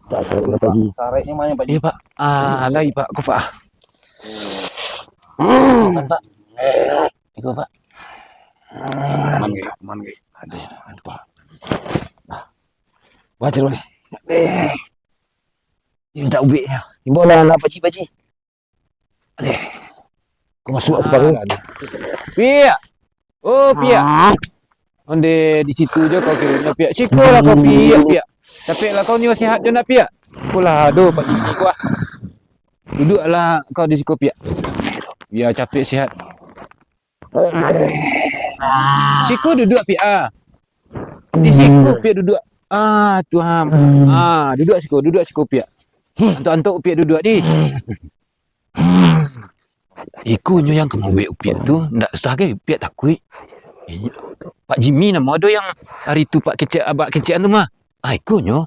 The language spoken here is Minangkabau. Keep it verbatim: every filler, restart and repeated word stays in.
Tak sarik lah, Pak Ji. Sareknyo mano, Pak Ji? Iyo, Pak. Ah, lai, Pak. Ko, Pak. Makan, Pak. Iko, Pak. Aman gai, aman gai. Aduh, aduh, Pak. Nah. Baca dulu. Eh. Mintak ubeknyo. Imbau lah anak Pak Ji, Pak Ji. Aduh. Kau masuk aku baru lah. Piak. Oh, Piak. Ah. Ondeh di situ jo kau kironyo, Piak. Siko lah kau, Piak, Piak. Capek lah kau ni, sehat jo ndak, Piak? Ko lah, aduh, Pak Ji ko ah. Duduaklah kau di siko, Piak. Bia capek sehat. Siko duduak, Piak, ah. Di siko, Piak, duduak. Ah, tu ha. Ah, duduak siko, duduak siko, Piak. Antok-antok Piak duduak di. Ikonyo yang ka maubuek Upiak tu, ndak usah gai Upiak takuik. Pak Jimmy namo ado yang hari tu Pak kecek, abak kecekan tu mah. Ah, ikonyo.